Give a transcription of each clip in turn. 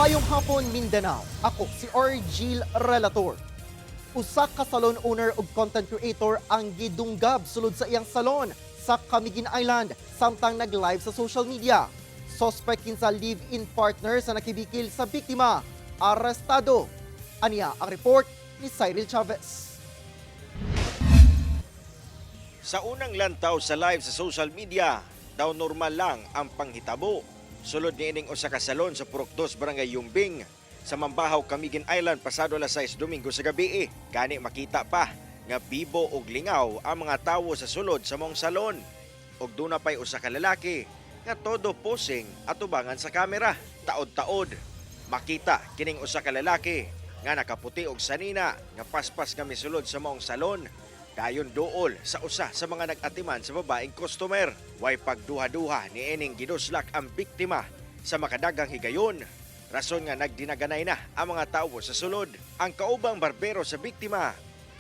Maayong hapon, Mindanao. Ako si Argil Relator. Usa ka salon owner ug content creator ang gidunggab sulod sa iyang salon sa Camiguin Island samtang nag-live sa social media. Suspect kinsa live-in partner sa nakibikil sa biktima. Arestado. Aniya ang report ni Cyril Chavez. Sa unang lantaw sa live sa social media, daw normal lang ang panghitabo. Sulod niining usa ka salon sa Purok 2, Barangay Yumbing, sa Mambahaw, Camiguin Island pasado alas 6 Domingo sa gabi. Gani makita pa nga bibo og lingaw ang mga tawo sa sulod sa maong salon. Og duna pay usa ka lalaki nga todo posing atubangan sa kamera, taod-taod. Makita kining usa ka lalaki nga nakaputi og sanina nga paspas nga misulod sa maong salon. Dayon duol sa usa sa mga nag-atiman sa babaeng customer. Way pagduha-duha ni ining giduslak ang biktima sa makadagang higayon. Rason nga nagdinaganay na ang mga tawo sa sulod. Ang kaubang barbero sa biktima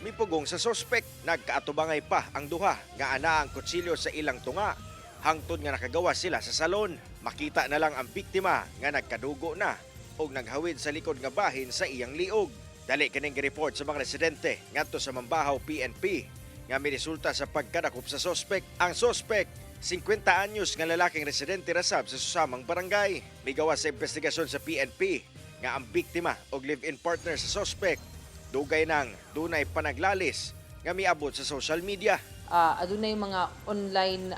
mipugong sa sospek. Nagkaatubangay pa ang duha nga ana ang kutsilyo sa ilang tunga. Hangtod nga nakagawa sila sa salon. Makita na lang ang biktima nga nagkadugo na og naghawid sa likod nga bahin sa iyang liog. Dali kining report sa mga residente ngadto sa Mambahaw PNP nga miresulta sa pagkadakop sa sospek. Ang sospek, 50 anyos nga lalaking residente rasab sa susamang barangay. Migawas sa investigasyon sa PNP nga ang biktima og live-in partner sa sospek dugay nang dunay panaglalis nga miabot sa social media. Adunay mga online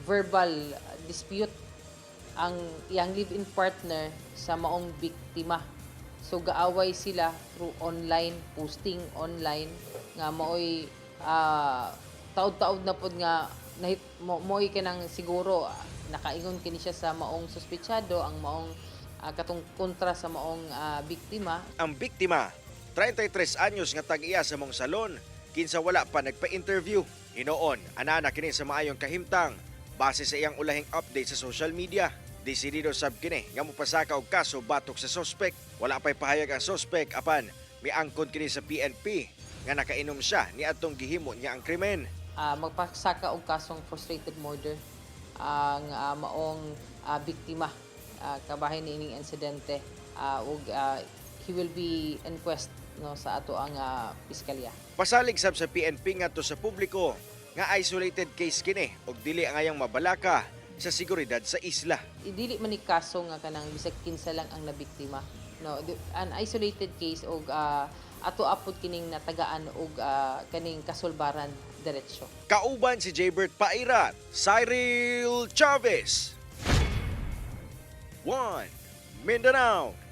verbal dispute ang iyang live-in partner sa maong biktima. So gaaway sila through online posting online nga maoy taod-taod na pod nga nahit mo mo'y kanang siguro nakaingon kini siya sa maong suspetsado, ang maong katong kontra sa maong biktima. Ang biktima, 33 anyos nga tag-iya sa maong salon, kinsa wala pa nagpa-interview. Hinoon, ana na kini sa maayong kahimtang base sa iyang ulahing update sa social media. Desidido sab kini nga mopasaka og kaso batok sa sospek. Wala pa'y pahayag ang sospek apan miangkon kini sa PNP nga nakainom siya ni atong gihimo niya ang krimen. Magpasaka og kasong frustrated murder ang maong biktima kabahin niining insidente ug he will be inquest, no, sa ato ang piskalya. Pasalig sab sa PNP ngadto sa publiko nga isolated case kini ug dili angayang mabalaka sa seguridad sa isla. Dili man ni kaso nga kanang bisag kinsa lang ang nabiktima, no, an isolated case og ato apod kining natagaan og kaning kasulbaran diretso. Kauban si Jaybert Pairat, Cyril Chavez. 1 Mindanao.